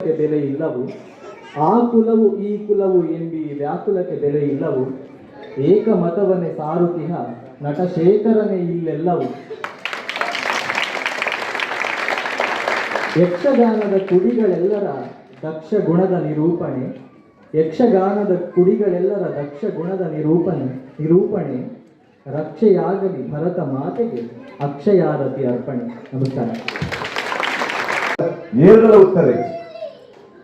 ವ್ಯಾಕುಲಕ್ಕೆ ಬೆಲೆ ಇಲ್ಲವು. ಆ ಕುಲವು ಈ ಕುಲವು ಎಂಬಿ ವ್ಯಾಕುಲಕ್ಕೆ ಬೆಲೆ ಇಲ್ಲವು. ಏಕಮತವನ್ನೇ ಸಾರುತಿಹ ನಟಶೇಖರನೇ ಇಲ್ಲೆಲ್ಲವು. ಯಕ್ಷಗಾನದ ಕುಡಿಗಳೆಲ್ಲರ ದಕ್ಷ ಗುಣದ ನಿರೂಪಣೆ, ಯಕ್ಷಗಾನದ ಕುಡಿಗಳೆಲ್ಲರ ದಕ್ಷ ಗುಣದ ನಿರೂಪಣೆ ನಿರೂಪಣೆ ರಕ್ಷೆಯಾಗಲಿ ಭರತ ಮಾತೆಗೆ ಅಕ್ಷಯಾರತಿ ಅರ್ಪಣೆ. ನಮಸ್ಕಾರ. ಏರ್ಗಳ ಉತ್ತರ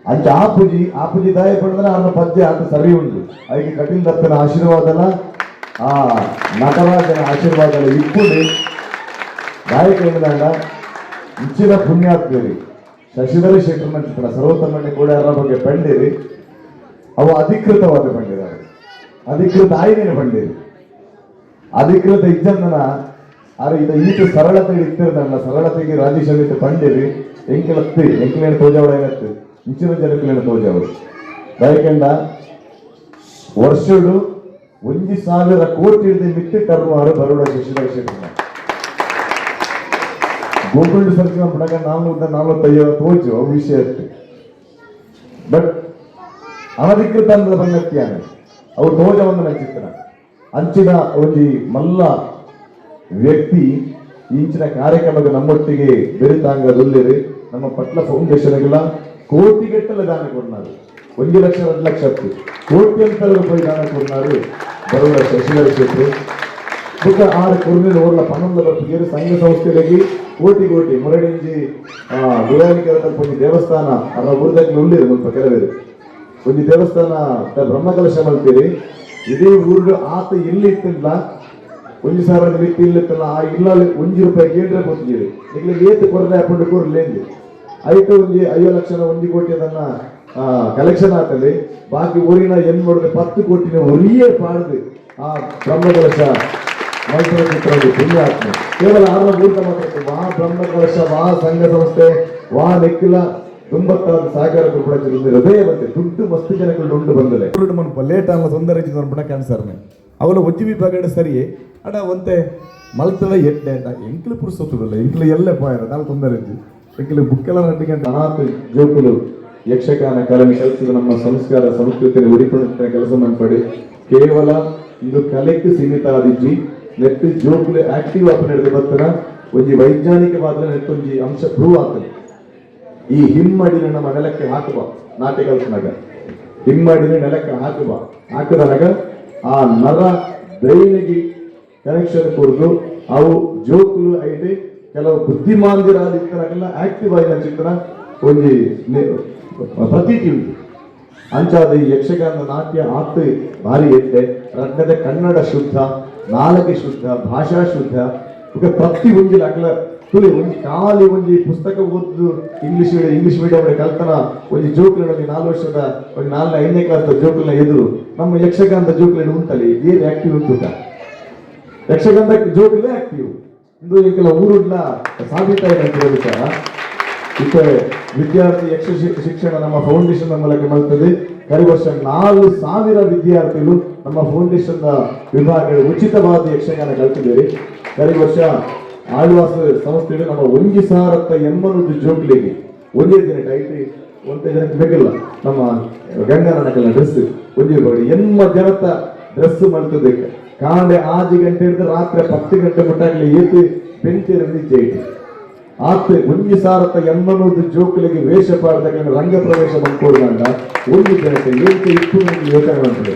ಅಂಚ ಆಪುಜಿ ಆಪುಜಿ ದಾಯ ಪಡೆದ್ರೆ ಅನ್ನ ಪದ್ಯ ಆತ ಸರಿ ಉಂಟು. ಐಗೆ ಕಟೀಲ್ ದತ್ತನ ಆಶೀರ್ವಾದಲ, ಆ ನಟರಾಜನ ಆಶೀರ್ವಾದಲ ಇಪ್ಪುಡಿ. ದಾಯಕ ಎಂದಾಂಡ ಇಚ್ಚಿನ ಪುಣ್ಯಾತ್ಮೇರಿ ಶಶಿಧರ ಶೆಟ್ಟರ್ ನಂಚಿನ ಸರ್ವೋತ್ತಮಣ್ಣೆ ಕೂಡ ಅವರ ಬಗ್ಗೆ ಪಂಡೇರಿ. ಅವು ಅಧಿಕೃತವಾದ ಪಂಡಿದ್ದಾರೆ, ಅಧಿಕೃತ ಆಯ್ನೇನು ಪಂಡೇರಿ. ಅಧಿಕೃತ ಇಜ್ಜಂದನ ಆರೆ ಇದು ಈತ ಸರಳತೆ ಇತ್ತಿರ್ದಲ್ಲ. ಸರಳತೆಗೆ ರಾಜೇಶ್ ಅವಿತ ಪಂಡೇರಿ. ಎಂಕಲತ್ತಿ ಎಂಕಲೇನು ತೋಜಾವಡ ಏನತ್ತು ಇಂಚಿನ ಜನಕ್ಕಲೇನು ತೋಜಾವಡು. ದಯಕಂಡ ವರ್ಷಡು 1,000 ಕೋಟಿ ಹಿಡಿದು ಮಿತ್ತಿ ಟರ್ನ್ ಬರೋಡ ಶಶಿಧರ ಶೆಟ್ಟರ್ನ. ಗೂಗಲ್ ಸರ್ಚ್ ಮಾಡ್ಬಿಟ್ಟಾಗ 450 ತೋಜು, ಅವು ವಿಷಯ ಇತ್ತು. ಬಟ್ ಅನಧಿಕೃತ ಅಂದ್ರೆ ಬಂದಕ್ಕಿಯಾನೆ ಅವು ತೋಜ ಒಂದು ಚಿತ್ರ ಅಂಚಿನ ಒಂಜಿ ಮಲ್ಲ ವ್ಯಕ್ತಿ ಇಂಚಿನ ಕಾರ್ಯಕ್ರಮಕ್ಕೆ ನಮ್ಮೊಟ್ಟಿಗೆ ಬೆರಿತಾಂಗ ದುಲ್ಲೇರಿ. ನಮ್ಮ ಪಟ್ಲ ಫೌಂಡೇಶನ್ಗೆಲ್ಲ ಕೋಟಿಗಟ್ಟಲೆ ದಾನ ಕೊಡ್ನಾರು. 1 ಲಕ್ಷ, 2 ಲಕ್ಷ ಹತ್ತು ಕೋಟ್ಯಂತರ ರೂಪಾಯಿ ದಾನ ಕೊಡ್ನಾರು ಬರೋಡ ಶಶಿಧರ ಶೆಟ್ಟರು. ಬುಕ್ಕ ಆರು ಕುರ್ನಿಲ್ ಓರ್ಲ ಪನ್ನೊಂದು ಬರ್ಪಿಗೆ ಸಂಘ ಸಂಸ್ಥೆಗಳಿಗೆ ಕೋಟಿ ಕೋಟಿ. ಮುರಡಿಂಜಿ ಗುರಾಣಿಕೆ ಒಂಜಿ ದೇವಸ್ಥಾನ ಅರ ಊರ್ದಾಗ್ಲಿ ಉಳ್ಳಿರು. ಮುಲ್ಪ ಕೆಲವೇರು ಒಂಜಿ ದೇವಸ್ಥಾನ ಬ್ರಹ್ಮಕಲಶ ಮಲ್ತೀರಿ. ಇಡೀ ಊರು ಆತ ಎಲ್ಲಿ ಇತ್ತಿಲ್ಲ, 1,000 ಮಿತ್ತಿ ಇಲ್ಲಿತ್ತಲ್ಲ. ಆ ಇಲ್ಲ 1 ರೂಪಾಯಿ ಕೇಂದ್ರ ಕೊಟ್ಟಿದ್ದೀರಿ. ನಿಗ್ಲಿಗೆ ಏತು ಕೊರಲೆ ಹಾಕೊಂಡು ಕೊರ್ಲೇಂದಿ ಐಟು ಒಂಜಿ 50 ಲಕ್ಷ, 1 ಕೋಟಿ ಅದನ್ನ ಕಲೆಕ್ಷನ್ ಆತಲ್ಲಿ. ಬಾಕಿ ಊರಿನ ಏನ್ ಮಾಡಿದ್ರೆ 10 ಕೋಟಿನ ಒರಿಯೇ ಪಾಡ್ದು ಆ ಬ್ರಹ್ಮಕಲಶ ಮೈಸೂರು ಚಿತ್ರ ಒಂದು ಪುಣ್ಯಾತ್ಮ. ಕೇವಲ ಆರನ ಊಟ ಮಾತ್ರ ವಾ ಬ್ರಹ್ಮಕಲಶ, ವಾ ಸಂಘ ಸಂಸ್ಥೆ, ವಾ ನೆಕ್ಕಿಲ ತುಂಬತ್ತಾದ ಸಾಗರ ಕುರುಪಡ ಹೃದಯ ಬಂತೆ ದುಡ್ಡು ಮಸ್ತ್ ಜನಗಳು ಉಂಡು ಬಂದಲೆ ಮನ್ಪ ಲೇಟ್ ಅಲ್ಲ ತೊಂದರೆ ಪುಣ ಕ್ಯಾನ್ಸರ್ನೆ ಅವಲ ಒಜ್ಜಿ ವಿಭಾಗ ಸರಿ ಅಡ ಒಂತೆ ಮಲ್ತದ ಎಡ್ಡೆ ಎಂಕ್ಲು ಪುರುಸೊತ್ತುಡಲ್ಲ. ಎಂಕ್ಲು ಎಲ್ಲೆ ಪಾಯರ ದಾಲ ತೊಂದರೆ ಇಜ್ಜಿ. ಎಂಕ್ಲು ಬುಕ್ಕೆಲ್ಲ 2 ಗಂಟೆ ಅನಾಥ ಜೋಕುಲು ಯಕ್ಷಗಾನ ಕಲೆ ಕಲಿಸಿದ ನಮ್ಮ ಸಂಸ್ಕಾರ ಸಂಸ್ಕೃತಿಯನ್ನು ಉಳಿಕೊಂಡು ಕೆಲಸ ಮನ್ಪಡಿ. ಕೇವಲ ಇದು ಕಲೆಗೆ ಸೀಮಿತ ಆದಿಜ್ಜಿ. ನೆಟ್ಟು ಜೋಕುಲು ಆಕ್ಟಿವ್ ಆಪನ ಹಿಡಿದು ಬರ್ತನ ಒಂಜಿ ವೈಜ್ಞಾನಿಕವಾದ ನೆಟ್ಟೊಂಜಿ ಅಂಶ ಪ್ರೂವ್ ಆಗ್ತದೆ. ಈ ಹಿಮ್ಮಡಿನ ನಮ್ಮ ನೆಲಕ್ಕೆ ಹಾಕುವ ನಾಟ್ಯ ಕಲ್ಪನಾಗ ಹಿಮ್ಮಡಿನ ನೆಲಕ್ಕೆ ಹಾಕುವ ಹಾಕಿದಾಗ ಆ ನರ ಬ್ರೈನಿಗೆ ಕನೆಕ್ಷನ್ ಕೊಡ್ದು ಅವು ಜೋಕುಲು ಐತೆ ಕೆಲವು ಬುದ್ಧಿಮಾಂದಿರಾದಿತ್ತನಾಗೆಲ್ಲ ಆಕ್ಟಿವ್ ಆಗಿ ಚಿತ್ರಣ ಒಂಜಿ ಪ್ರತೀತಿ ಉಂಟು. ಅಂಚಾದ ಈ ಯಕ್ಷಗಾನ ನಾಟ್ಯ ಆತ್ ಭಾರಿ ಎತ್ತೆ. ರಡ್ಡದ ಕನ್ನಡ ಶುದ್ಧ, ನಾಲಗೆ ಶುದ್ಧ, ಭಾಷಾ ಶುದ್ಧ. ಬೊಕ ಪ್ರತಿ ಒಂಜಿ ಅಕ್ಲ ತುಳಿ ಒಂಜಿ ಖಾಲಿ ಒಂಜಿ ಪುಸ್ತಕ ಓದ್ದು ಇಂಗ್ಲಿಷ್ ಇಂಗ್ಲಿಷ್ ಮೀಡಿಯಂ ಕಲ್ತನ ಒಂಜಿ ಜೋಕುಲ ಒಂಜಿ 4 ವರ್ಷದ ಒಂಜಿ ನಾಲ್ನೇ ಐದನೇ ಕ್ಲಾಸ್ ಜೋಕುಲ್ನ ಎದುರು ನಮ್ಮ ಯಕ್ಷಗಾನದ ಜೋಕುಲ ಉಂಟಲ್ಲಿ ಏನ್ ಆಕ್ಟಿವ್ ಉಂಟು. ಯಕ್ಷಗಾನದ ಜೋಕುಲೇ ಆಕ್ಟಿವ್. ಇಂದು ಎಂಕೆಲ ಊರುಡ್ಲ ಸಾಬೀತಾಯಿನ ವಿಚಾರ. ಇತ್ತೆ ವಿದ್ಯಾರ್ಥಿ ಯಕ್ಷ ಶಿಕ್ಷಣ ನಮ್ಮ ಫೌಂಡೇಶನ್ ಮೂಲಕ ಮಲ್ತದೆ. ಕರಿ ವರ್ಷ 4,000 ವಿದ್ಯಾರ್ಥಿಗಳು ನಮ್ಮ ಫೌಂಡೇಶನ್ ವಿಭಾಗ ಉಚಿತವಾದ ಯಕ್ಷಗಾನ ಕಲ್ತಿದ್ದೀರಿ. ಕರಿ ವರ್ಷ ಆಳ್ವಾಸ ಸಂಸ್ಥೆಗಳು ನಮ್ಮ 1,080 ಜೋಕ್ಲಿಗೆ ಒಂದೇ ದಿನ ಟೈಟಿ ಒಂದೇ ಜನಕ್ಕೆ ಬೇಕಿಲ್ಲ. ನಮ್ಮ ಗಂಗಾನಕಲ್ಲ ಡ್ರೆಸ್ ಒಂಜಿ ಬಡಿ ಎನ್ಮ ಜನತ ಡ್ರೆಸ್ ಮಲ್ತದೆ. ಕಾಂಡೆ 6 ಗಂಟೆ ಹಿಡಿದು ರಾತ್ರಿ 10 ಗಂಟೆ ಮುಟ್ಟಾಗ್ಲಿ ಏತು ಬೆಂತಿರಲಿ ಜೈಟಿ ಆತ್ 1,080 ಜೋಕುಲಿಗೆ ವೇಷ ಪಾಡ್ದಾಗ ರಂಗ ಪ್ರವೇಶ ಮನ್ಕೊಡ್ದಂಡ ಒಂದು ಜನತೆ ಏಕೆ ಇಪ್ಪು ಯೋಚನೆ ಮಾಡ್ತದೆ.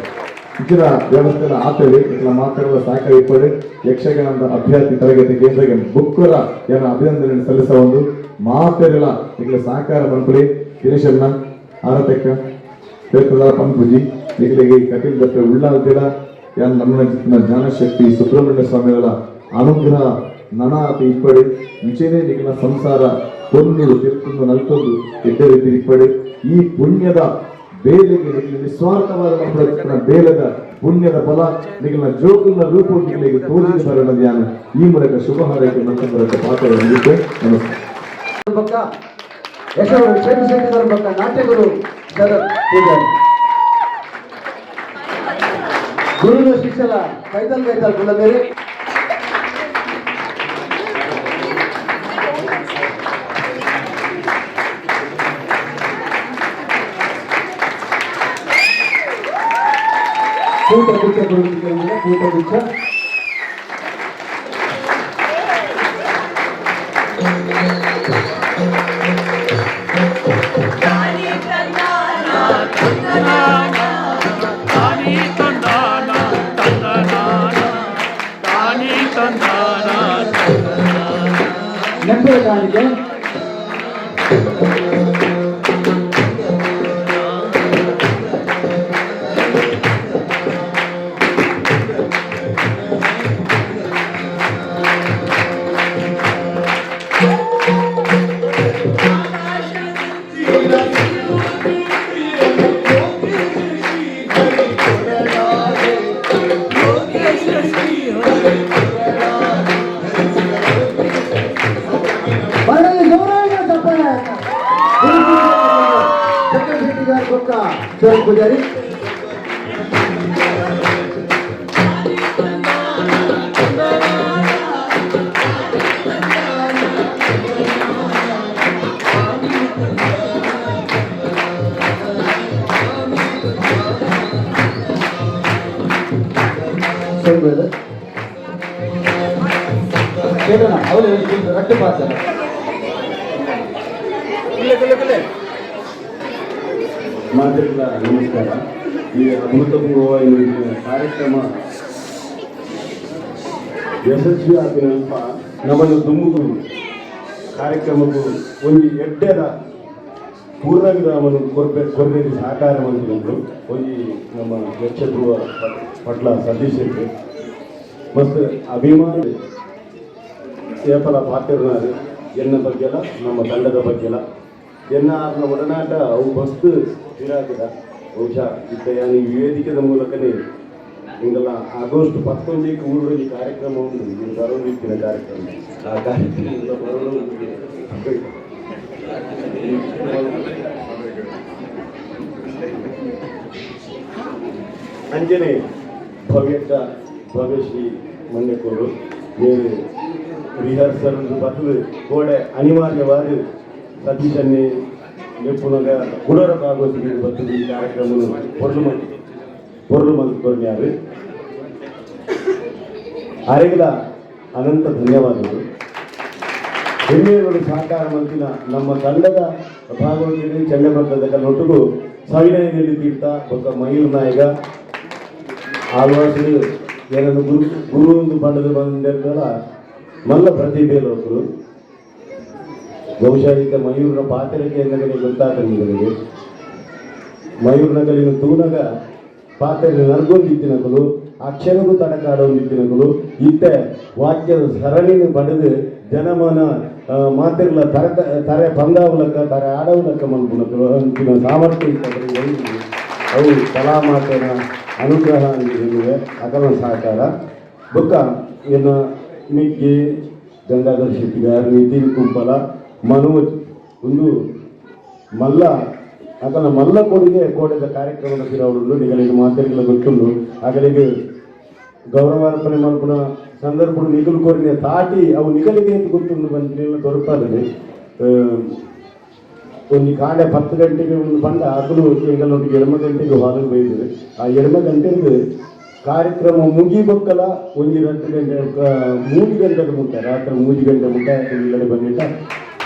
ಇತರ ವ್ಯವಸ್ಥೆ ಆತೇಳಿ ಇತರ ಮಾತುಗಳ ಸಹಕಾರ ಇಪ್ಪಡೆ. ಯಕ್ಷಗಾನದ ಅಭ್ಯರ್ಥಿ ತರಗತಿ ಕೇಂದ್ರಕ್ಕೆ ಬುಕ್ಕರ ಏನ ಅಭಿನಂದನೆ ಸಲ್ಲಿಸ ಒಂದು ಮಾತೆರೆಲ ಇಗ್ಲ ಸಹಕಾರ ಮನ್ಪುಡಿ. ದಿನೇಶಣ್ಣ, ಆರತಕ್ಕ ತೀರ್ಥದ ಪಂಪುಜಿ ನಿಗಲಿಗೆ ಕಟೀಲ್ ದತ್ತ ಉಳ್ಳಾಲ್ತಿರ ಯಾನ್ ನಮ್ಮ ಜ್ಞಾನಶಕ್ತಿ ಸುಬ್ರಹ್ಮಣ್ಯ ಸ್ವಾಮಿಗಳ ಅನುಗ್ರಹ ನನ ಆತ ಇಪ್ಪಡಿ. ನಿಚೇನೆ ನಿಗಲ ಸಂಸಾರ ಪೊನ್ನು ತಿರ್ತೊಂದು ನಲ್ತೊಂದು ಎಡ್ಡೆ ರೀತಿ ಇಪ್ಪಡಿ. ಈ ಪುಣ್ಯದ ಬೇಲೆಗೆ ನಿಗಲ ನಿಸ್ವಾರ್ಥವಾದ ನಮ್ಮ ಬೇಲದ ಪುಣ್ಯದ ಫಲ ನಿಗಲ ಜೋಕುಲ್ನ ರೂಪ ನಿಗಲಿಗೆ ತೋಜಿದ ಬರಣ ಧ್ಯಾನ. ಈ ಮೂಲಕ ಶುಭ ಹಾರೈಕೆ ಮತ್ತೊಂದರ ಪಾತ್ರ. ನಮಸ್ಕಾರ. ಬೊಕ್ಕ ಯಶವರು ಶೇಖು ಶೆಟ್ಟಿದರ ಬೊಕ್ಕ ನಾಟ್ಯಗುರು ಶರತ್ ಪೂಜಾರಿ ಗುರುನ ಶಿಷ್ಯಲ ಕೈತಲ್ ಕೈತಲ್ ಕುಳ್ಳಬೇರಿ. ಪೂತ ಗುಚ್ಛ ಕೊಡುತ್ತಿದ್ದ ಪೂತ ಗುಚ್ಛ. ತಾನಿ ತಂದಾನ ತಂದನಾನ ತಾನಿ ತಂದಾನ. ನೆಂಪು ಕಾಣಿಕೆ. ಬರಲಿ ಜೋರಾಗಿ ಚಪ್ಪಾಳೆ. ಚಂದ್ರ ಶೆಟ್ಟಿಗಾರ್ ಕೊಟ್ಟ ಶರತ್ ಪೂಜಾರಿ. ಕೇಳೋಣ ಅವರು ರಟ್ಟು ಪಾತ್ರ. ಮಾತೃಗಳ ನಮಸ್ಕಾರ. ಈ ಅಭೂತಪೂರ್ವ ಇವತ್ತಿನ ಕಾರ್ಯಕ್ರಮ ಯಶಸ್ವಿ ಆಗಿನಲ್ಪ ನಮ್ಮನ್ನು ದುಂಬುಗು ಕಾರ್ಯಕ್ರಮಕ್ಕೂ ಒಂದು ಎಡ್ಡೆದ ಪೂರ್ಣ ವಿರಾಮನು ಕೊರ್ಬೆ ಕೊರ್ಬೇರಿ ಸಹಕಾರ ಮಂತ್ರಿಗಳು ಒಂಜಿ ನಮ್ಮ ಯಕ್ಷಧ್ರುವ ಪಟ್ಲ ಸತೀಶ್ ಶೆಟ್ಟಿ ಮತ್ತು ಅಭಿಮಾನ ಏಪಲ ಪಾತ್ರನಾರು ಎನ್ನ ಬಗ್ಗೆಲ ನಮ್ಮ ತಂಡದ ಬಗ್ಗೆಲ ಎನ್ನ ಆರ್ನ ಒಡನಾಟ ಅವು ಮಸ್ತ್ ಪಿರಾಕಿದ. ಬಹುಶಃ ಇತ್ತ ಯಾನ್ ಈ ವೇದಿಕೆದ ಮೂಲಕನೇ ಇಂಗಲ ಆಗಸ್ಟ್ 19ಕ್ಕೆ ಊರಲ್ಲಿ ಕಾರ್ಯಕ್ರಮ ಉಂಟು. ಇದು ಬರೋದಿತ್ತಿನ ಕಾರ್ಯಕ್ರಮ, ಆ ಕಾರ್ಯಕ್ರಮ ಬರೋದು. ಅಂಜನೆ ಭವ್ಯಕ್ಕ ಭವ್ಯಶ್ರೀ ಮಂಡೆಕೋರು ನೀವು ರಿಹರ್ಸಲ್ ಬತ್ತದು ಕೋಡೆ ಅನಿವಾರ್ಯವಾದ ಸತೀಶನ್ನೇ ಲೆಪ್ಪುನಗ ಗುಡರ ಭಾಗವತಿಗೆ ಬತ್ತದು ಈ ಕಾರ್ಯಕ್ರಮ ಪೊರ್ಲು ಮಂತ್ ಪೊರ್ಲು ಮಂತ್ ಕೊರ್ನ್ಯಾರು. ಅರೆಗಳ ಅನಂತ ಧನ್ಯವಾದಗಳು. ಹೆಮ್ಮೆಗಳು ಸಹಕಾರ ಮಂತಿನ ನಮ್ಮ ತಂಡದ ಭಾಗವತಿಗೆ ಚಂಡಮಂತದ ಕಲ್ಲೊಟ್ಟಿಗೂ ಸವಿನಯದಲ್ಲಿ ತೀರ್ಥ ಬೊಕ್ಕ ಮಯೂರ್ ನಾಯಕ ಆಳ್ವಾಸರು ಏನನ್ನು ಗುರು ಗುರು ಒಂದು ಬಂಡದ ಬಂದಿದ್ದಲ್ಲ ಮಲ್ಲ ಪ್ರತಿಭೆ ಲೋಕರು. ಬಹುಶಃ ಈತ ಮಯೂರ್ನ ಪಾತ್ರಕ್ಕೆ ಎಂದರೆ ಗೊತ್ತಾಗ್ತದೆ ನಿಮಗೆ. ಮಯೂರ್ನ ಕಲಿನ ತೂನಗ ಪಾತ್ರೆ ನರ್ಗೊಂದಿತ್ತಿನಕಲು ಅಕ್ಷರಗೂ ತಡಕಾಡೊಂದಿತ್ತಿನಕಲು ಇತ್ತೆ ವಾಕ್ಯದ ಸರಣಿನ ಬಡಿದು ಜನಮನ ಮಾತಿರ್ಲ ತರ ತರೆ ಪಂದಾವಲಕ್ಕ ತರೆ ಆಡವಲಕ್ಕ ಮನ್ಪುನಕಲು ಅಂತಿನ ಸಾಮರ್ಥ್ಯ ಇತ್ತಂದ್ರೆ ಅವು ಕಲಾಮಾತೆನ ಅನುಗ್ರಹ ಅಂತಿವೆ. ಅಕಲ ಸಹಕಾರ ಬೊಕ್ಕ ಇನ್ನು ಮಿಕ್ಕಿ ಗಂಗಾಧರ್ ಶೆಟ್ಟಿಗಾರ್, ನಿತಿನ್ ಕುಂಪಲ, ಮನೋಜ್ ಒಂದು ಮಲ್ಲ ಅಕಲ ಮಲ್ಲ ಕೊಡುಗೆ ಕೋಡೆದ ಕಾರ್ಯಕ್ರಮದ ಪಿರವುಡು ನಿಗಲಿಗೆ ಮಾತೆರಿಗಳ ಗೊತ್ತುಂಡು. ಅಗಲಿಗೆ ಗೌರವಾರ್ಪಣೆ ಮಲ್ಪುನ ಸಂದರ್ಭ ನಿಗುಲು ಕೋರಿನ ತಾಟಿ ಅವು ನಿಗಲಿಗೆ ಅಂತ ಗೊತ್ತುಂಡು ಬಂದಿಲ್ಲ ದೊರಕಾದಲ್ಲಿ. ಒಂದು ಕಾಂಡೆ 10 ಗಂಟೆಗೆ ಒಂದು ಬಂಡ ಅಗಲು ಎಂಗಲೊಟ್ಟಿಗೆ ಎಡ್ಮ ಗಂಟೆಗೆ ಹೊರಗೆ ಬೈದಿದೆ. ಆ ಎಡ್ಮ ಗಂಟೆಗೆ ಕಾರ್ಯಕ್ರಮ ಮುಗಿಬೊಕ್ಕಲ ಒಂಜಿ 2 ಗಂಟೆ 3 ಗಂಟೆಗೆ ಮುಟ್ಟ, ರಾತ್ರಿ 3 ಗಂಟೆ ಮುಟ್ಟ ಇಲ್ಲಡೆ ಬಂದಿಟ್ಟ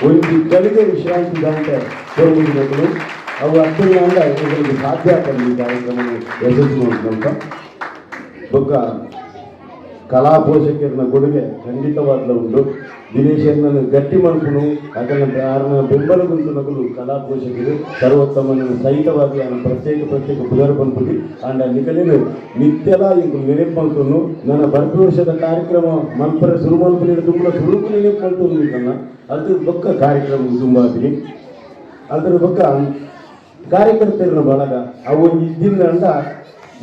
ಒಂಜಿ ಗಳಿಗೆ ವಿಶ್ರಾಂತಿ ಗಂಟೆ ಕೊರಗುದಿನಕುಲು ಅವು ಅತ್ತಿಲ್ಲ ಎಂಗಳಿಗೆ ಸಾಧ್ಯ ಆಗ್ತದೆ ಈ ಕಾರ್ಯಕ್ರಮ ಯಶಸ್ವಿ ಅಂತ. ಬೊಕ್ಕ ಕಲಾ ಪೋಷಕರನ್ನ ಕೊಡುಗೆ ಖಂಡಿತವಾಗ್ಲೂ ಉಂಟು. ದಿನೇಶನ್ನನ್ನು ಗಟ್ಟಿ ಮಲ್ಪುನು ಅದನ್ನು ಆರನ ಬೆಂಬಲ ಗುಂತು ಕಲಾ ಪೋಷಕರು ಸರ್ವೋತ್ತಮನ ಸಹಿತವಾಗಿ ಆನ ಪ್ರತ್ಯೇಕ ಪ್ರತ್ಯೇಕ ಪುದರ್ ಪನ್ಪುಜಿ. ಆಂಡ ನಿಕಲಿನ ನಿತ್ಯಲ ಇಂಕುಲು ನೆನಪು ಮಲ್ತೊನ್ನು. ನನ್ನ ಬರ್ಪಿ ವರ್ಷದ ಕಾರ್ಯಕ್ರಮ ಮಲ್ಪರೆ ಸುರು ಮಲ್ಪುನಿ ತುಂಬ ಸುರುಕು ನೆನಪು ಮಲ್ತೊಂದು ನಿಕಲ್ನ ಅದು ಬೊಕ್ಕ ಕಾರ್ಯಕ್ರಮ ತುಂಬಾದಿನಿ. ಅದರ ಬೊಕ್ಕ ಕಾರ್ಯಕರ್ತರನ್ನ ಬಳಗ ಅವು ಒಂಜಿ ಇದ್ದಿಲ್ಲ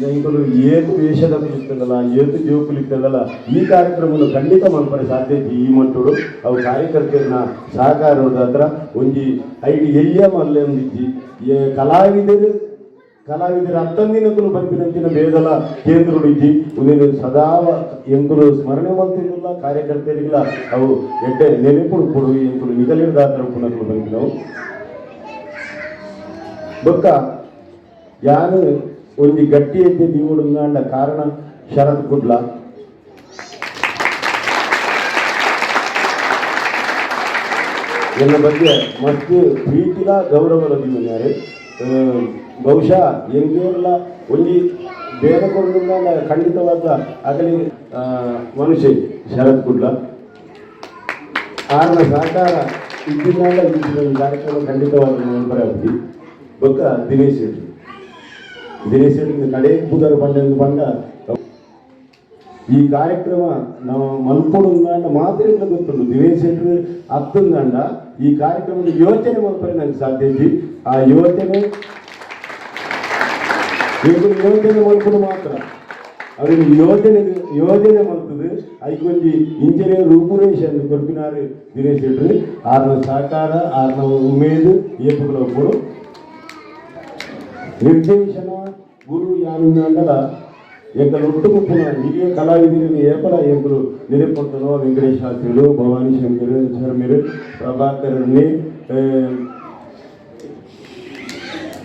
ಇಂಕುಲು ಏತು ವೇಷದ ಇತ್ತಲ್ಲ ಏತು ಜೋಕುಲು ಇತ್ತಲ್ಲ ಈ ಕಾರ್ಯಕ್ರಮವನ್ನು ಖಂಡಿತ ಮಲ್ಪರೆ ಸಾಧ್ಯ ಇಜ್ಜಿ. ಈ ಮಟ್ಟುಡು ಅವು ಕಾರ್ಯಕರ್ತರನ್ನ ಸಹಕಾರದ ಹತ್ರ ಒಂಜಿ ಐಡಿ ಎಲ್ಲಿಯ ಮಲ್ಲೆ ಒಂದಿಜ್ಜಿ. ಕಲಾವಿದರು ಕಲಾವಿದರ ಅತ್ತಂದಿನಕುಲು ಪನ್ಪಿನಂಚಿನ ಬೇದಲ ಕೇಂದ್ರಡು ಇಜ್ಜಿ. ಉಂದೆನ್ ಸದಾ ಎಂಕುಲು ಸ್ಮರಣೆ ಮಲ್ತಿದ್ದಿಲ್ಲ ಕಾರ್ಯಕರ್ತರಿಗಿಲ್ಲ ಅವು ಎಡ್ಡೆ ನೆನಪುಡು ಕೊಡು ಎಂಕುಲು ನಿಗಲಿಡ್ದಾತ್ರ ಉಪ್ಪುನಕುಲು ಪನ್ಪಿನವು. ಬೊಕ್ಕ ಯಾನು ಒಂಜಿ ಗಟ್ಟಿ ಹೆಜ್ಜೆ ದೀವೊಡುಂದಾಂಡ ಕಾರಣ ಶರತ್ ಕುಡ್ಲ. ಎನ್ನ ಬಗ್ಗೆ ಮಸ್ತ್ ಪ್ರೀತಿಲ ಗೌರವಲ ದೀವನ್ಯಾರು. ಬಹುಶಃ ಎಂಗೇರ್ಲ ಒಂಜಿ ಬೇರೆ ಕೊಡುಂದಾಂಡ ಖಂಡಿತವಾದ ಅಗಲಿ ಮನುಷ್ಯ ಶರತ್ ಕುಡ್ಲ. ಆರ್ನ ಸಹಕಾರ ಇದ್ದಿದ್ದಾಗ ಈ ಕಾರ್ಯಕ್ರಮ ಖಂಡಿತವಾದ ಮನ್ಪರೆ. ಬೊಕ್ಕ ದಿನೇಶ್ ಶೆಟ್ಟಿ, ದಿನೇಶ್ ಶೆಟ್ಟಿ ಕಡೆ ಬುಧರ ಪಂಡ ಪಂಡ ಈ ಕಾರ್ಯಕ್ರಮ ನಾವು ಮಲ್ಪೊಡುಂದಾಂಡ ಮಾತ್ರ ಗೊತ್ತುಂಡು. ದಿನೇಶ್ ಶೆಟ್ಟಿ ಅತ್ತಂದಾಂಡ ಈ ಕಾರ್ಯಕ್ರಮದ ಯೋಚನೆ ಮಲ್ಪರೆ ನಂಗೆ ಸಾಧ್ಯ ಇಜ್ಜಿ. ಆ ಯೋಚನೆ ಎಂಕುಲು ಯೋಜನೆ ಮಲ್ಪುಡು ಮಾತ್ರ, ಅವರಿಗೆ ಯೋಜನೆ ಯೋಜನೆ ಮಲ್ತದು ಐಕೊಂಜಿ ಇಂಜಿನಿಯರ್ ರೂಪುರೇಷ ಕೊರ್ಪಿನಾರು ದಿನೇಶ್ ಶೆಟ್ರು. ಆರ್ನ ಸಹಕಾರ, ಆರ್ನ ಉಮೇದು ಏಪುಗಳ ಒಬ್ಬರು ನಿರ್ದೇಶನ ಗುರು ಯಾನಿಂದಾಂಡಲ ಎಂಕಲ್ ಒಟ್ಟು ಗುಂಪಿನ ಹಿರಿಯ ಕಲಾವಿದರಿಗೆ ಏಪಲ ಎಂಕುಲು ನಿರೆಪೊರ್ತನೋ ವೆಂಕಟೇಶ್ ಶಾಸ್ತ್ರಿಗಳು, ಭವಾನಿ ಶಂಕರ್ ಶರ್ಮಿರು, ಪ್ರಭಾಕರ್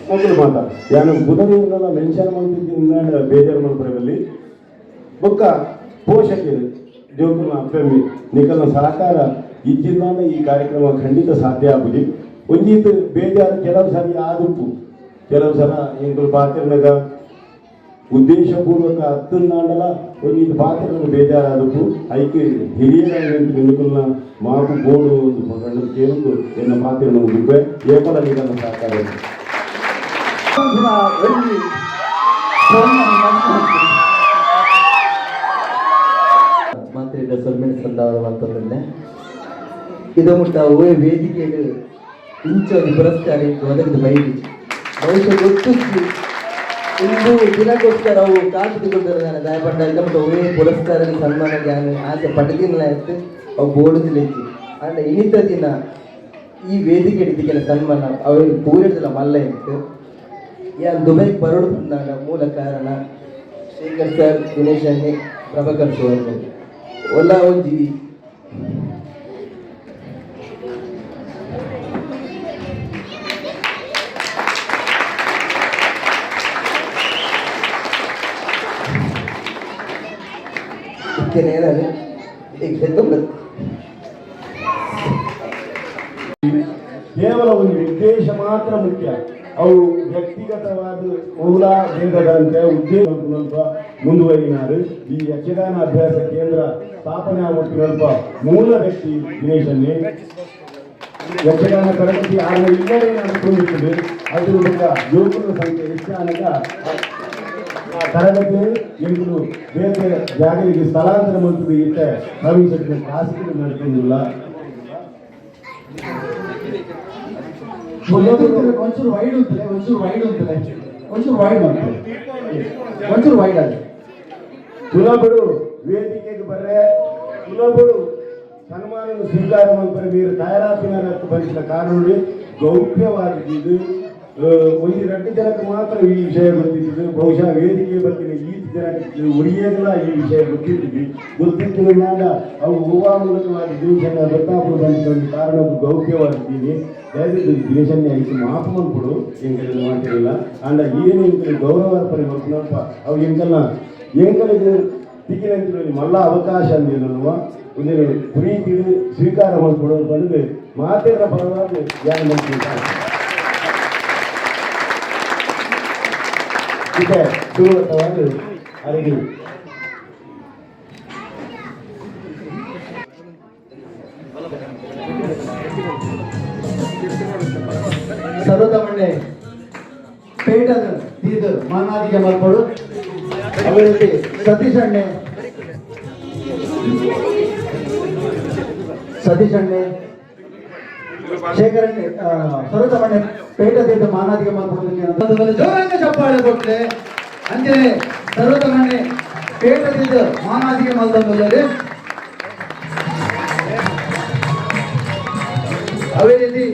ಮೊದಲು ಮಾತ ಯಾನು ಬುಧನೂರ್ನೆಲ್ಲ ಮೆನ್ಷನ್ ಮಲ್ತಿದ್ದ ಬೇಜಾರು ಮಲ್ಪರೆಯಲ್ಲಿ. ಬೊಕ್ಕ ಪೋಷಕರು, ಜೋಕುಲ್ನ ಅಪ್ಪೆಮ್ಮಿ ನಿಕಲ್ನ ಸಹಕಾರ ಇಜ್ಜಿಂದಾಂಡ ಈ ಕಾರ್ಯಕ್ರಮ ಖಂಡಿತ ಸಾಧ್ಯ ಆಪುಜಿ. ಒಂಜೀತ್ ಬೇಜಾರು ಕೆಲವು ಸಾರಿ ಆದುಪ್ಪು, ಕೆಲವು ಸಲ ಎಂಕುಲು ಪಾತೆರ್ನಗ ಉದ್ದೇಶಪೂರ್ವಕ ಅತ್ತಂದಾಂಡಲ ಒಂಜೀತ್ ಪಾತೆರ್ನಗ ಬೇಜಾರಾದುಪ್ಪು. ಐಕ್ ಹಿರಿಯರಾಗಿ ನಿಕಲ್ನ ಮಾಪು ಬೋಡು ಒಂದು ಗಂಡ ಕೇಳುಂದು ಎನ್ನ ಪಾತೆರ್ನ ಮುಗಿಪೆ. ಏಪಲ ನಿಕಲ್ನ ಸಹಕಾರ ಉಂಟು. ಒಂಜಿ ಮಂತ್ರಿಗಳ ಸೊಲ್ಮೆನ್ ಸಂದಾವಂತಂದ್ರೆ ಇದು ಮುಟ್ಟ ಓಯ್ ವೇದಿಕೆಗೆ ಇಂಚ ಒಂದು ಪುರಸ್ಕಾರ ಇಂಕು ಒದಗಿದ ಬೈದಿ ಬಹುಶಃ ಗೊತ್ತಿತ್ತು. ಇಂದು ದಿನಕ್ಕೋಸ್ಕರ ಅವು ಕಾತುಕೊಂಡರು. ನಾನು ದಯಪಂಡ ಇಲ್ಲ ಮುಟ್ಟ ಓಯ್ ಪುರಸ್ಕಾರ ಸನ್ಮಾನ ಜ್ಞಾನ ಆಸೆ ಪಡೆದಿಲ್ಲ ಆಯ್ತು, ಅವು ಬೋಡುದಿಲ್ಲ. ಅಂಡ ಇನಿತ ದಿನ ಈ ವೇದಿಕೆ ಹಿಡಿದಿಕ್ಕೆಲ್ಲ ಸನ್ಮಾನ ಅವು ಪೂರಿಡ್ದಿಲ್ಲ ಮಲ್ಲ ಇತ್ತು. ಯಾನ್ ದುಬೈಗೆ ಬರೋಡು ಬಂದಾಗ ಮೂಲ ಕಾರಣ ಶೇಖರ್ ಸರ್, ದಿನೇಶ್ ಅಣ್ಣೆ, ಪ್ರಭಾಕರ್ ಸುವರ್ಣ. ಒಲ್ಲ ಒಂಜಿ ಇತ್ತೇನೆ ಈಗ ಕೇವಲ ಒಂದು ಉದ್ದೇಶ ಮಾತ್ರ ಮುಖ್ಯ. ಅವು ವ್ಯಕ್ತಿಗತವಾದ ಮೂಲ ಭೇದದಂತೆ ಉದ್ದೇಶ ಸ್ವಲ್ಪ ಮುಂದುವರಿನಾರು. ಈ ಯಕ್ಷಗಾನ ಅಭ್ಯಾಸ ಕೇಂದ್ರ ಸ್ಥಾಪನೆ ಆಗುತ್ತಿರಲ್ಪ ಮೂಲ ವ್ಯಕ್ತಿ ದಿನೇಶನ್ನೇ. ಯಕ್ಷಗಾನ ತರಗತಿ ಆಗ ಇಲ್ಲದೆ ತುಂಬಿತ್ತದೆ. ಅದು ಯುವಕರ ಸಂಖ್ಯೆ ಹೆಚ್ಚಾನಗ ಆ ತರಗತಿ ಎಂಕುಲು ಬೇರೆ ಜಾಗರಿಗೆ ಸ್ಥಳಾಂತರ ಮಾಡ್ತದೆ. ಇತ್ತ ನವೀನ್ ಶೆಟ್ಟಿ ಖಾಸಗಿ ನಡ್ಕೊಂಡಿಲ್ಲ. ಒಂಚೂರು ವೈಡ್ ಉಂಟಲೆ, ಒಂಚೂರು ವೈಡ್ ಉಂಟಲೆ, ಒಂಚೂರು ವೈಡ್ ಮಾಡ್ತಾರೆ, ಒಂಚೂರು ವೈಡ್ ಆಗಿ. ಸುಲಭಡು ವೇದಿಕೆಗೆ ಬರ್ರೆ, ಸುಲಭಡು ಸನ್ಮಾನ ಸ್ವೀಕಾರ ಮಲ್ಪರೆ ವೀರ ತಯಾರಾಪಿನ ಬರಿಸಿದ ಕಾರಣ ಗೌಪ್ಯವಾಗಿದ್ದು ಒಂದು ಎರಡು ಜನಕ್ಕೆ ಮಾತ್ರ ಈ ವಿಷಯ ಗೊತ್ತಿದ್ದು. ಬಹುಶಃ ವೇದಿಕೆ ಬರ್ತೀನಿ ಈ ಜನಕ್ಕೆ ಉರಿಯಲ್ಲ ಈ ವಿಷಯ ಗೊತ್ತಿದ್ದೀವಿ. ಗೊತ್ತಿದ್ದಾಗ ಅವು ಹೂವಾ ಮೂಲಕವಾಗಿ ದಿನೇಶನ್ನ ಗೊತ್ತಾಪುರ ಬಂದಿದ್ದ ಒಂದು ಕಾರಣ ಗೌಪ್ಯವಾಗಿದ್ದೀನಿ. ದಯವಿಟ್ಟು ದಿನೇಶನ್ನೇ ಐದು ಮಾಪು ಮಲ್ಪಡು, ಎಂಕಲ್ ಮಾತಿರಲಿಲ್ಲ. ಅಂಡ ಏನು ಎಂಕಲ್ ಗೌರವಾರ್ಪಣೆ ಮಲ್ಪುನಲ್ಪ ಅವು ಎಂಕಲ್ನ ಎಂಕಲಿಗೆ ತಿಕ್ಕಿನಂಚಿನ ಮಲ್ಲ ಅವಕಾಶ ಅಂದಿನಲ್ವ ಒಂದು ಪ್ರೀತಿ ಸ್ವೀಕಾರ ಮಲ್ಪಡು ಬಂದು ಮಾತಿರ ಪರವಾಗಿ ಯಾರು ಮಲ್ಪು ಇದೆ ಸುರುವತವಾಗಿ ಅರಿಗಿ. ಸರ್ವತಮಣ್ಣೆ ಪೇಟದ ದೀದ್ ಮಾನಾದಿಗೆ ಮಲ್ಪಡು. ಅವರಲ್ಲಿ ಸತೀಶ್ ಅಣ್ಣೆ, ಸತೀಶ್ ಅಣ್ಣೆ, ಶೇಖರಣ್ಣೆ, ಸರ್ವತಮಣ್ಣೆ ಪೇಟ ದೀದ್ ಮಾನಾದಿಗೆ ಮಲ್ಪಡು. ಜೋರಂಗ ಚಪ್ಪಾಳೆ ಕೊಟ್ಟರೆ. ಅಂಚನೆ ಸರ್ವತಮಣ್ಣೆ ಪೇಟ ದೀದ್ ಮಾನಾದಿಗೆ ಮಲ್ತಂದುಲ್ಲರು. ಅದೇ ರೀತಿ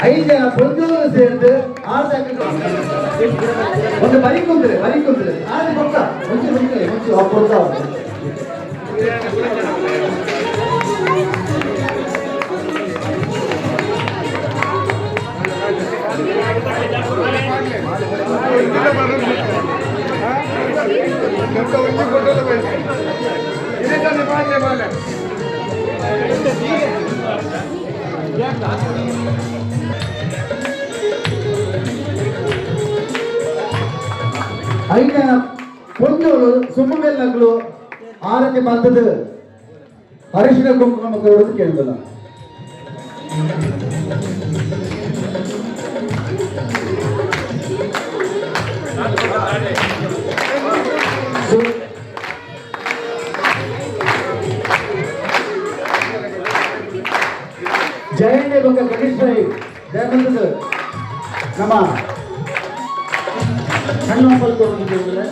ಐದು ಜನ ಪೊಂಜೋರು ಸೇರಿದು ಆರು ಜನ ಒಂದು ಬರಿ ಕುಂತ್ರೆ, ಬರಿ ಕುಂತ್ರೆ ಆರು ಪಕ್ಕ ಒಂಚೂರು ಕುಂತ್ರೆ, ಒಂಚೂರು ಕೊಡ್ತಾ ಉಂಟು. ಐನ ಪೊಂಜೋಳು ಸುಮ್ಮಮೆಲ್ಲಗಳು ಆರತಿ ಬಂದದ್ದು ಅರಿಶಿನ ಕುಂಕುಮ ಕೊಡೋದು ಕೇಳ್ಬಲ್ಲ. ಜಯಣ್ಣ ಬೊಕ್ಕ ಗಣೇಶ್ ರೈ ದಯಾನಂದದ ನಮ್ಮ ಕಣ್ಣು ಕೊಡೋದು.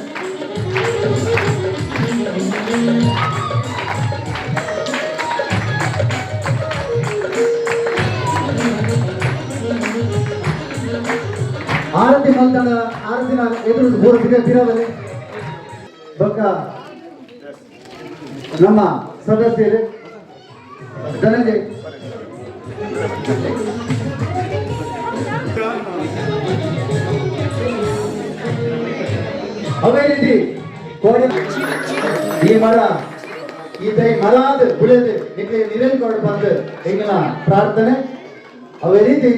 ಆರತಿ ಮಲ್ತಾನ ಆರತಿನ ಎದುರು ಪೂರ ತಿರ ತಿರವಲ್ಲಿ ಬೊಕ್ಕ ನಮ್ಮ ಸದಸ್ಯರು ಧನಂಜಯ್. ಅದೇ ರೀತಿ ಕೋಡೆ ಈ ಮರ ಈ ದೈ ಮರಾದ ಬುಳೆದು ನಿಮಗೆ ನಿರಲ್ ಕೊಡು ಬಂದು ಎಂಗಿನ ಪ್ರಾರ್ಥನೆ. ಅದೇ ರೀತಿ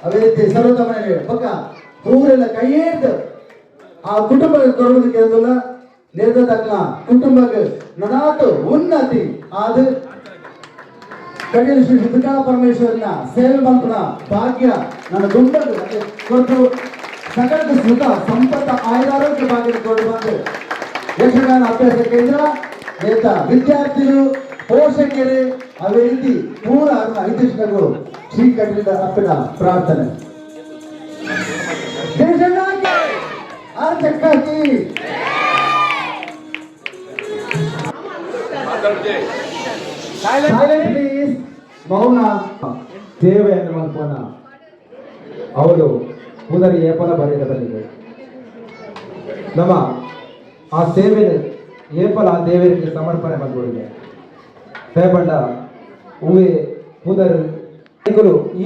ಅದೇ ರೀತಿ ಸರ್ವತಮನೆ ಪಕ್ಕ ಊರೆಲ್ಲ ಕೈಯೇರ್ದು ಆ ಕುಟುಂಬ ಕೊಡುವುದಕ್ಕೆ ಇರೋದಿಲ್ಲ ನಿರ್ದತಕ್ಕ ಕುಟುಂಬಕ್ಕೆ ನನಾತು ಉನ್ನತಿ ಆದ ಕಟೀಲು ಶ್ರೀ ದುರ್ಗಾ ಪರಮೇಶ್ವರನ ಸೇವೆ ಮಲ್ಪನ ಭಾಗ್ಯ ನನ್ನ ಗುಂಬದ ಕೊಟ್ಟು ಸಕಲ ಸುಖ ಸಂಪತ್ತ ಆಯುರಾರೋಗ್ಯ ಭಾಗ್ಯ ಕೊಡು ಬಂದು ಯಕ್ಷಗಾನ ಅಭ್ಯಾಸ ಕೇಂದ್ರ ನೇತ ವಿದ್ಯಾರ್ಥಿಗಳು ಪೋಷಕರು ಅದೇ ರೀತಿ ಪೂರ ಹಿತೈಷಿಗಳು ಶ್ರೀ ಕಟೀಲಿನ ಅಪ್ಪನ ಪ್ರಾರ್ಥನೆ. ಆರ್ಚಕ್ಕಾಗಿ ಸೈಲೆಂಟ್ ಪ್ಲೀಸ್, ಮೌನ. ಸೇವೆಯನ್ನು ಮಲ್ಪುವನ ಅವರು ಪುನರ್ ಏಪಲ ಬರೆದ ಬಲ್ಲಿಗೆ ನಮ್ಮ ಆ ಸೇವೆ ಏಪಲ ಆ ದೇವರಿಗೆ ಸಮರ್ಪಣೆ ಮಲ್ಪುವಿಗೆ ದೇಪಂಡ ಹೂವೆ ಪುದರ್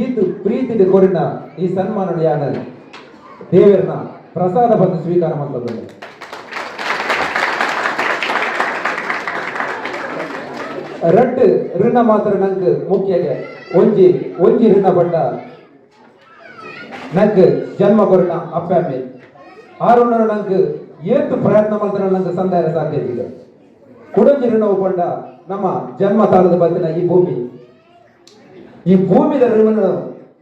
ಈತು ಪ್ರೀತಿದ ಕೊರಿನ ಈ ಸನ್ಮಾನ ಯಾನ ದೇವರನ್ನ ಪ್ರಸಾದ ಬಂದು ಸ್ವೀಕಾರ ಮಾಡ್ತದೆ. ರಡ್ಡು ಋಣ ಮಾತ್ರ ನಂಗೆ ಮುಖ್ಯ. ಒಂಜಿ ಒಂಜಿ ಋಣ ಪಂಡ ನಂಗೆ ಜನ್ಮ ಕೊರಿನ ಅಪ್ಪ ಅಮ್ಮೆ. ಆ ಋಣ ನಂಗೆ ಏತು ಪ್ರಯತ್ನ ಮಾಡ್ತಾರೆ ನಂಗೆ ಸಂದಾಯ ಸಾಧ್ಯ ಇದೆ. ಕುಡಂಜಿ ಋಣವು ಪಂಡ ನಮ್ಮ ಜನ್ಮ ತಾಳದ ಬತ್ತಿನ ಈ ಭೂಮಿ. ಈ ಭೂಮಿದ ಋಣ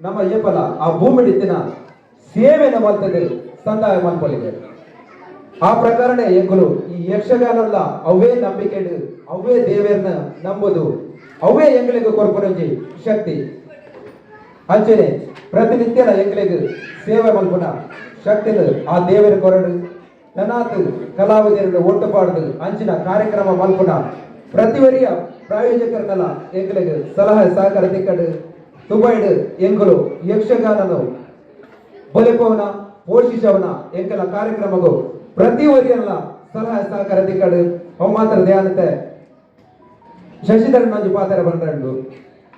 ನಮ್ಮ ಏಪಲ ಆ ಭೂಮಿ ದಿನ ಸೇವೆನ ಮಲ್ತದೆ ಸಂದಾಯ ಮಲ್ಪೊಲಿಗೆ. ಆ ಪ್ರಕಾರನೇ ಎಂಕುಲು ಈ ಯಕ್ಷಗಾನಲ್ಲ ಅವೇ ನಂಬಿಕೆ, ಅವೇ ದೇವರನ್ನ ನಂಬುದು, ಅವೇ ಎಂಗಳಿಗೆ ಕೊರ್ಪುನಂಜಿ ಶಕ್ತಿ. ಅಂಚನೆ ಪ್ರತಿನಿತ್ಯದ ಎಂಗಳಿಗೆ ಸೇವೆ ಮಲ್ಪುನ ಶಕ್ತಿನ ಆ ದೇವರ ಕೊರಡು ನನಾತ್ ಕಲಾವಿದರನ್ನು ಒಟ್ಟುಪಾಡ್ದು ಅಂಚಿನ ಕಾರ್ಯಕ್ರಮ ಮಲ್ಪುನ ಪ್ರತಿವರಿಯ ಪ್ರಾಯೋಜಕರನ್ನೆಲ್ಲ ಎಂಗಳಿಗೆ ಸಲಹೆ ಸಹಕಾರ ತಿಕ್ಕಡು ದುಬೈಡ್ ಎಂಕುಲು ಯಕ್ಷಗಾನನು ಬಲಿಪವನ ಪೋಷಿಸವನ ಎಂಕಲ ಕಾರ್ಯಕ್ರಮಗೂ ಪ್ರತಿ ವರಿಯಲ್ಲ ಸಲಹೆ ಸಹಕಾರ ತಿಕ್ಕಡು. ಅವು ಮಾತ್ರ ಧ್ಯಾನತೆ ಶಶಿಧರನ್ ಮಂಜು ಪಾತ್ರ ಬಂದ್ರಂಡು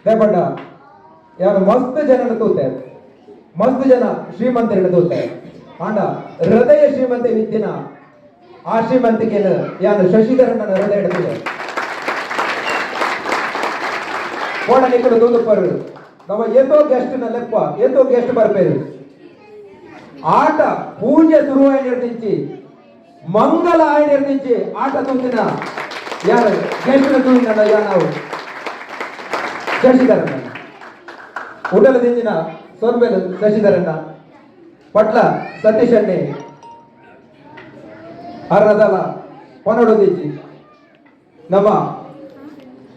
ದೇಪಂಡ ಯಾರು ಮಸ್ತ್ ಜನನ ತೂತೆ, ಮಸ್ತ್ ಜನ ಶ್ರೀಮಂತರನ್ನ ತೂತೆ. ಆಂಡ ಹೃದಯ ಶ್ರೀಮಂತ ವಿದ್ಯನ ಆ ಶ್ರೀಮಂತಿಕೆನ ಯಾನು ಶಶಿಧರನ್ನ ಹೃದಯ ಹಿಡಿದಿದೆ. ಕೋಣ ನಿಕ್ಕಲು ತೂದುಪ್ಪರು ನಮ್ಮ ಏತೋ ಗೆಸ್ಟ್ ನ ಲೆಪ್ಪ ಏತೋ ಗೆಸ್ಟ್ ಬರ್ಪೇರು. ಆಟ ಪೂಜೆ ಶುರುವಾಯಿ ನಿರ್ದಿಂಚಿ ಮಂಗಲ ಆಯಿ ನಿರ್ದಿಂಚಿ ಆಟ ತೂತಿನ ಯಾರು ಗೆಸ್ಟ್ ತೂತಿನ ನಾವು ಶಶಿಧರನ್ನ ಉಡಲ ದಿಂಜಿನ ಸೊರ್ಬೆಲ್ ಶಶಿಧರನ್ನ ಪಟ್ಲ ಸತೀಶಣ್ಣೆ ಅರ್ರದಲ ಪನೊಡದಿಜ್ಜಿ ನಮ್ಮ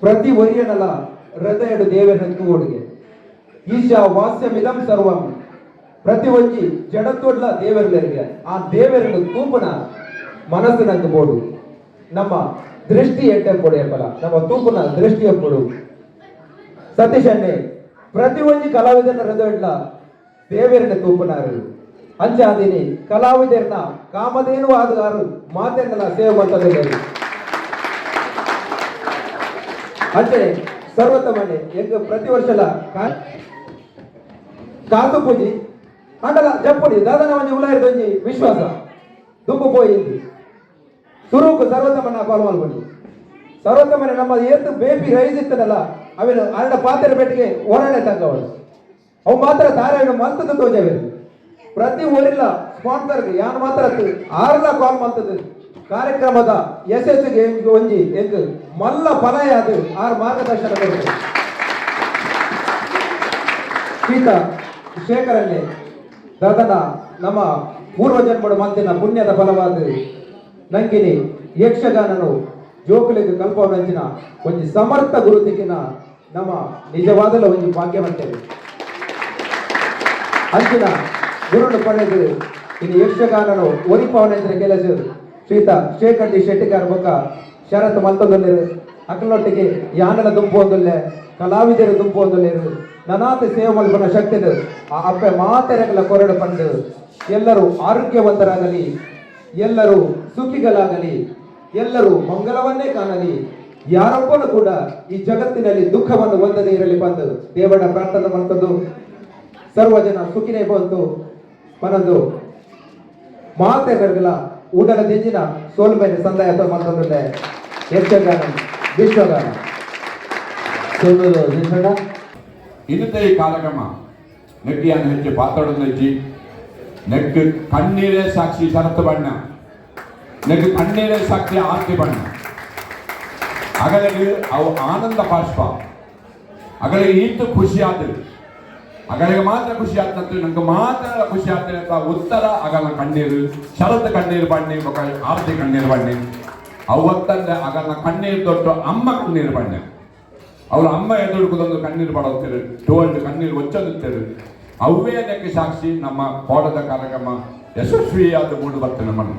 ಪ್ರತಿ ಒರಿಯನಲ ಹೃದಯಡು ದೇವರ ತೂವೊಡುಗೆ ಈಶಾ ವಾಸ್ಯಮಿದಂ ಸರ್ವಂ. ಪ್ರತಿ ಒಂಜಿ ಜಡತ್ತೊಡ್ಲ ದೇವರ್ಲರಿಗೆ ಆ ದೇವರನ್ನು ತೂಪುನ ಮನಸ್ಸು ನಂಗೆ ಬೋಡು. ನಮ್ಮ ದೃಷ್ಟಿ ಎಟ್ಟೆ ಕೊಡು, ನಮ್ಮ ತೂಪುನ ದೃಷ್ಟಿ ಎಪ್ಪಡು. ಸತೀಶಣ್ಣೆ ಪ್ರತಿ ಒಂಜಿ ಕಲಾವಿದನ ಹೃದಯಡ್ಲ ದೇವರನ್ನ ತೂಪುನಾರು ಅಂಚಾದಿನಿ ಕಲಾವಿದರನ್ನ ಕಾಮಧೇನು ಆದಗಾರು ಮಾತೆನ್ನೆಲ್ಲ ಸೇವೆ ಮಾಡ್ತದೆ. ಅಂಚನೆ ಸರ್ವತಮನೆ ಎಂಕ್ ಪ್ರತಿ ವರ್ಷಲ ಕಾತು ಪೂಜಿ ಅಂಡಲ ಜಪ್ಪುಡಿ ದಾದನ ಒಂಜಿ ಉಲಾಯಿರ್ದೊಂಜಿ ವಿಶ್ವಾಸ ದುಂಬು ಪೋಯಿಂದು ಸುರುಕು ಸರ್ವೋತ್ತಮನ ಕಾಲ್ ಮಲ್ಪೊಲಿ. ಸರ್ವೋತ್ತಮನೆ ನಮ್ಮ ಏತ್ ಬೇಬಿ ರೈಸ್ ಇತ್ತದಲ್ಲ, ಅವೆನು ಅರಡ ಪಾತ್ರೆ ಪೆಟ್ಟಿಗೆ ಓಡಾಡೆ ತಂಗವಳು. ಅವು ಮಾತ್ರ ಧಾರಾವಾಹಿ ಮಲ್ತದ ತೋಜವೆ. ಪ್ರತಿ ಊರಿಲ್ಲ ಸ್ಪಾನ್ಸರ್ ಯಾನ್ ಮಾತ್ರ ಆರ್ಲ ಕಾಲ್ ಮಲ್ತದ ಕಾರ್ಯಕ್ರಮದ ಯಶಸ್ಸಿಗೆ ಒಂಜಿ ಎಂಕ್ ಮಲ್ಲ ಫಲಯಾದ ಆರ್ ಮಾರ್ಗದರ್ಶನ ಕೊಡ್ತದೆ. ಸೀತಾ ಶೇಖರಲ್ಲಿ ದಾದನ ನಮ್ಮ ಪೂರ್ವ ಜನ್ಮಡು ಮಂತಿನ ಪುಣ್ಯದ ಫಲವಾದ ನಂಕಿನಿ ಯಕ್ಷಗಾನನು ಜೋಕುಲಿಗೆ ಕಲ್ಪವನಂಚಿನ ಒಂಜಿ ಸಮರ್ಥ ಗುರುತಿಕಿನ ನಮ್ಮ ನಿಜವಾದಲ ಒಂಜಿ ಭಾಗ್ಯವಂತೇವೆ. ಅಂಚಿನ ಗುರುನು ಪಡೆದು ಇನ್ನು ಯಕ್ಷಗಾನನು ಒರಿಪವನಂಚಿನ ಕೆಲಸ ಶ್ರೀತಾ ಶೇಖರ್ ಡಿ ಶೆಟ್ಟಿಗಾರ್ ಬೊಕ್ಕ ಶರತ್ ಮಲ್ತೊಂದುಲ್ಲೆರ್. ಅಕಲೊಟ್ಟಿಗೆ ಯಾನಲ ದುಂಪು ಒಂದುಲ್ಲೆ, ಕಲಾವಿದರು ದುಂಪು ಒಂದುಲ್ಲೆರ್. ನನಾತ ಸೇವೆ ಮಲ್ಪುನ ಶಕ್ತಿದು ಆ ಅಪ್ಪೆ ಮಾತೆರೆಗಳ ಕೊರಡು ಪಂಡು, ಎಲ್ಲರೂ ಆರೋಗ್ಯವಂತರಾಗಲಿ, ಎಲ್ಲರೂ ಸುಖಿಗಳಾಗಲಿ, ಎಲ್ಲರೂ ಮಂಗಲವನ್ನೇ ಕಾಣಲಿ, ಯಾರೊಬ್ಬನು ಕೂಡ ಈ ಜಗತ್ತಿನಲ್ಲಿ ದುಃಖವನ್ನು ಹೊಂದದೇ ಇರಲಿ ಬಂದು ದೇವರ ಪ್ರಾರ್ಥನೆ ಮಾಡ್ತದ್ದು. ಸರ್ವ ಜನ ಸುಖಿನೇ ಬಂತು ಪನಂದು ಮಾತೆರೆಗಳ ಉಡಲ ದಿಂಜಿನ ಸೋಲ್ಮೇಲೆ ಸಂದಾಯ ಮಾಡ್ತಂದ್ರೆ. ಯಕ್ಷಗಾನ ವಿಶ್ವಗಾನ. ಸೋಲೂರು ದಿನೇಶಣ್ಣ. ಇನ್ನಿತ ಈ ಕಾರ್ಯಕ್ರಮ ನೆಕ್ಕಿಯನ್ನು ಹೆಚ್ಚು ಪಾತ್ರಡೊಂದಜ್ಜಿ. ನೆಕ್ ಕಣ್ಣೀರೇ ಸಾಕ್ಷಿ ಶರತ್ ಬಣ್ಣ, ನೆಕ್ ಕಣ್ಣೀರೇ ಸಾಕ್ಷಿ ಆರ್ತಿ ಬಣ್ಣ. ಅಗಲಿಗೆ ಅವು ಆನಂದ ಬಾಷ್ಪ. ಅಗಲಿಗೆ ಈತು ಖುಷಿ ಆದ, ಅಗಲಿಗೆ ಮಾತ್ರ ಖುಷಿ ಆಗ್ತದೆ, ನಂಗೆ ಮಾತ್ರ ಖುಷಿ ಆಗ್ತದೆ ಅಂತ ಉತ್ತರ ಅಗಲ ಕಣ್ಣೀರು. ಶರತ್ ಕಣ್ಣೀರು ಬಣ್ಣಿ ಬೊಕ ಆರ್ತಿ ಕಣ್ಣೀರು ಬಣ್ಣಿ. ಅವತ್ತಂದ್ರೆ ಅಗಲ ಕಣ್ಣೀರು ದೊಡ್ಡ ಅಮ್ಮ ಕಣ್ಣೀರು ಬಣ್ಣ. ಅವರ ಅಮ್ಮ ಎದುರುಕುದೊಂದು ಕಣ್ಣೀರು ಪಡೋಗ್ತಾರೆ, ಟೋಲ್ಡ್ ಕಣ್ಣೀರು ಒಚ್ಚೊಂದುತ್ತೇವೆ. ಅವೇ ನೆಕ್ಕೆ ಸಾಕ್ಷಿ. ನಮ್ಮ ಕೋಡದ ಕಾರ್ಯಕ್ರಮ ಯಶಸ್ವಿಯಾದ ಮೂಡು ಬರ್ತದೆ. ನಮ್ಮನ್ನು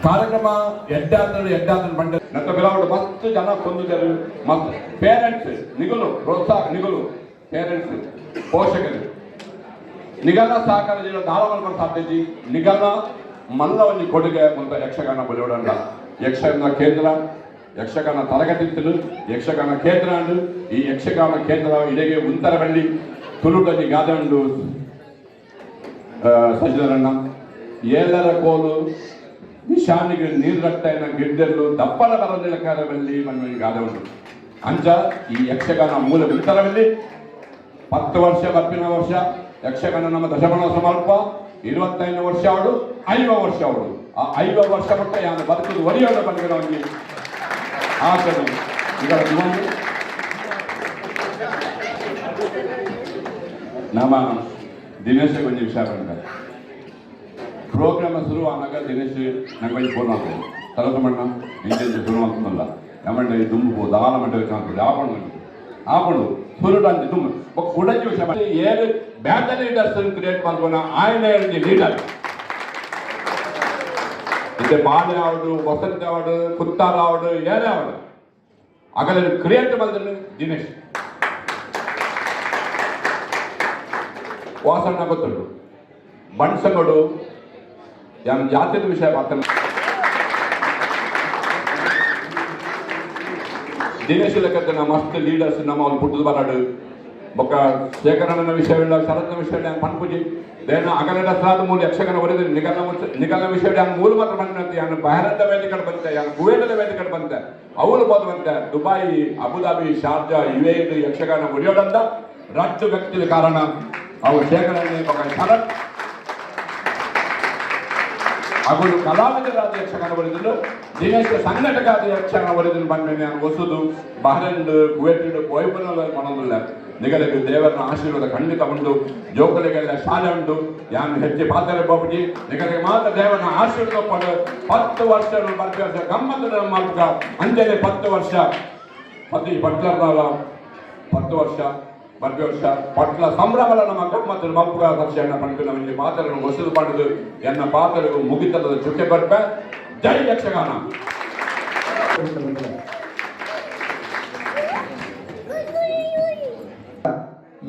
ಕಾರ್ಯಕ್ರಮ ಎಡ್ಡಾದ್ರೆ ಎಡ್ಡಾದ್ರೆ ಬಂಡ ನಂತರ ಬಿಲಾವಡು ಮಸ್ತ್ ಜನ ಕೊಂದಿದ್ದಾರೆ. ಮಸ್ತ್ ಪೇರೆಂಟ್ಸ್ ನಿಗಲು ಪ್ರೋತ್ಸಾಹ, ನಿಗಲು ಪೇರೆಂಟ್ಸ್ ಪೋಷಕರು ನಿಗಲ ಸಹಕಾರ ದಾಳಮಲ್ಪನ ಸಾಧ್ಯಜಿ. ನಿಗಲ ಮಲ್ಲ ಒಂಜಿ ಕೊಡುಗೆ ಮುಲ್ಪ ಯಕ್ಷಗಾನ ಬಲಿಯೋಡಂಡ. ಯಕ್ಷಗಾನ ಕೇಂದ್ರ, ಯಕ್ಷಗಾನ ತರಗತಿ ಇತ್ತಲು, ಯಕ್ಷಗಾನ ಕೇಂದ್ರ ಅಂಡು. ಈ ಯಕ್ಷಗಾನ ಕೇಂದ್ರ ಇಡೆಗೆ ಉಂತರಬಳ್ಳಿ ತುಳುಟಲ್ಲಿ ಗಾದೆ ಉಂಡು ಸಚಿವರಣ್ಣ, ಏಳರ ಕೋಲು ನಿಶಾನಿಗೆ ನೀರು ರಕ್ತ ಗಿಡ್ಡೆಲ್ಲು ದಪ್ಪನ ಬರದಿಲಕಾರದಲ್ಲಿ ಮನ್ಮನಿ ಗಾದೆ ಉಂಟು. ಅಂಚ ಈ ಯಕ್ಷಗಾನ ಮೂಲ ಉತ್ತರದಲ್ಲಿ 10 ವರ್ಷ ಬರ್ಪಿನ ವರ್ಷ ಯಕ್ಷಗಾನ ನಮ್ಮ ದಶಮನ ಸಮರ್ಪ 25 ವರ್ಷ ಅವಳು, 50 ವರ್ಷ ಅವಳು. ಆ 50 ವರ್ಷ ಮಟ್ಟ ಯಾನು ಬದುಕುದು ಒರಿಯೋಣ ಬಂದಿರೋ ಒಂಜಿ ಆಸೆ ಈಗ ದಿವಂದು. ನಮ್ಮ ದಿನೇಶ ಒಂಜಿ ವಿಷಯ ಬಂದ ಪ್ರೋಗ್ರಾಮ್ ಶುರು ಆನಾಗ ದಿನೇಶ್ ನಂಗೆ ಒಂಜಿ ಫೋನ್ ಆಗ್ತದೆ. ತಲಸಮಣ್ಣ, ಇಂಚ ಶುರು ಅಂತಲ್ಲ ಯಮಣ್ಣ, ಈ ದುಂಬು ದಾಲ ಮಂಡ ಕಾಣ್ತದೆ. ಆಪಣು ಆಪಣು ಸುರುಟ ಅಂತ ದುಂಬು ಒಕ್ಕ ಕುಡಂಜಿ ವಿಷಯ ಮಾಡಿ ಏಳು ಬ್ಯಾಟ ಲೀಡರ್ಸ್ ಕ್ರಿಯೇಟ್ ಮಾಡ್ಕೊಣ. ಆಯನ ಲೀಡರ್ ಇತ್ತೆ ಬಾಳೆ ಆವಡು, ವಸಂತ ಆವಡು, ಕುತ್ತಾರ ಆವಡು, ಏನೇ ಆವಡು, ಅಗಲ ಕ್ರಿಯೇಟ್ ಮಾಡಿದ್ರೆ ದಿನೇಶ್. ವಾಸಣ್ಣ ಗೊತ್ತುಂಟು, ಬಣ್ಸಂಗಡು ಯಾನ್ ಜಾತಿದ ವಿಷಯ ಮಾತನ. ದಿನೇಶ್ ಲೆಕ್ಕದ ಮಸ್ತ್ ಲೀಡರ್ಸ್ ನಮ್ಮ ಅವ್ನು ಪುಟ್ಟದ ಬರಾಡು. ಬೊಕ್ಕ ಶೇಖರಣ್ಣನ ವಿಷಯವಿಲ್ಲ, ಶರತ್ನ ವಿಷಯ ಪನ್ಪುಜಿ. ದೇನ ಅಗಲಡ ಸಾದ ಮೂಲ ಯಕ್ಷಗಾನ ಒರೆದ ನಿಗಲ ನಿಗಲ ವಿಷಯ ಮೂಲ ಮಾತ್ರ ಬಂದಂತೆ. ಯಾನು ಬಹರದ ವೇದಿಕೆ ಬಂತೆ, ಯಾನು ಕುವೇಟದ ವೇದಿಕೆ ಬಂತೆ, ಅವಳು ಬೋದು ಬಂತೆ. ದುಬೈ, ಅಬುದಾಬಿ, ಶಾರ್ಜಾ ಇವೇ ಯಕ್ಷಗಾನ ಒರೆಯೋಡಂತ ರಟ್ಟು ವ್ಯಕ್ತಿಯ ಕಾರಣ ಅವು ಶೇಖರಣ್ಣೆ ಬೊಕ್ಕ ಶರತ್. ಅಗಳು ಕಲಾವಿದರಾದ ಯಕ್ಷಗಾನ ಬರೆದಿದ್ದು, ದಿನೇಶ್ ಸಂಘಟಕಾದ ಯಕ್ಷಗಾನ ಬರೆದಿದ್ದು. ಬಂದ ನಾನು ಹೊಸದು ಬಹ್ರೇನ್, ಕುವೇಟ್ ಪೋಯ್ಪನ ಮನೋದಿಲ್ಲ. ನಿಗಲಿಗೆ ದೇವರನ ಆಶೀರ್ವಾದ ಖಂಡಿತ ಉಂಟು. ಜೋಕುಲಿಗೆಲ್ಲ ಶಾಲೆ ಉಂಟು. ಯಾನು ಹೆಚ್ಚು ಪಾತ್ರ ಬಾಬುಜಿ. ನಿಗಲಿಗೆ ಮಾತ್ರ ದೇವರನ ಆಶೀರ್ವಾದ ಪಡು. 10 ವರ್ಷ ಬರ್ತಿ ವರ್ಷ ಗಮ್ಮತ್ತು ಮಾರ್ಗ ಅಂಜನೆ 10 ವರ್ಷ ಪತಿ ಪಟ್ಲರ್ದಾಲ 10 ವರ್ಷ ಬರ್ಬಿ ವರ್ಷ ಪಟ್ಲ ಸಂಭ್ರಮಲ ನಮ್ಮ ಗಮ್ಮತ್ತು ಮಲ್ಪುಗ ವರ್ಷ ಎನ್ನ ಪಂಪಿನ ಒಂಜಿ ಪಾತ್ರನು ಹೊಸದು ಪಡೆದು ಎನ್ನ ಪಾತ್ರಗೂ ಮುಗಿತದ ಚುಕ್ಕೆ ಬರ್ಪೆ. ಜೈ ಯಕ್ಷಗಾನ.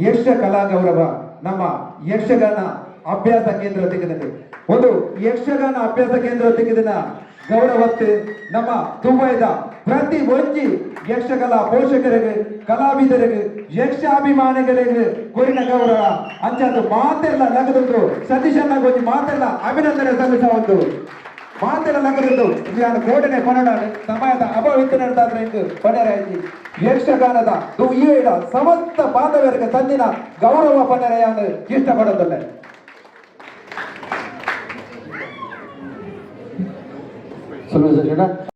ಯಕ್ಷ ಕಲಾ ಗೌರವ ನಮ್ಮ ಯಕ್ಷಗಾನ ಅಭ್ಯಾಸ ಕೇಂದ್ರ ತೆಗೆದಿದೆ. ಒಂದು ಯಕ್ಷಗಾನ ಅಭ್ಯಾಸ ಕೇಂದ್ರ ತೆಗೆದಿನ ಗೌರವತ್ತು ನಮ್ಮ ದುಬೈದ ಪ್ರತಿ ಒಂಜಿ ಯಕ್ಷಕಲಾ ಪೋಷಕರಿಗೆ, ಕಲಾವಿದರಿಗೆ, ಯಕ್ಷಾಭಿಮಾನಿಗಳಿಗೆ ಕೊರಿನ ಗೌರವ. ಅಂಚಾದ ಮಾತೆಲ್ಲ ಲಗದುಂಡು. ಸತೀಶಣ್ಣ ಒಂಜಿ ಮಾತೆಲ್ಲ ಅಭಿನಂದನೆ ಸಲ್ಲಿಸಬಹುದು. ಮಾತೆಲ್ಲ ಲಗದುಂಡು. ನಾನು ಕೋಟನೆ ಪನಡ, ಸಮಯದ ಅಭಾವ ಇತ್ತು ಇಂದು ಪನೆರಾಯಿ. ಯಕ್ಷಗಾನದ ಈ ಸಮಸ್ತ ಬಾಂಧವರಿಗೆ ತಂದಿನ ಗೌರವ ಪನೆರೆಯನ್ನು ಇಷ್ಟಪಡುತ್ತಲ್ಲ. ಸುಲಭ.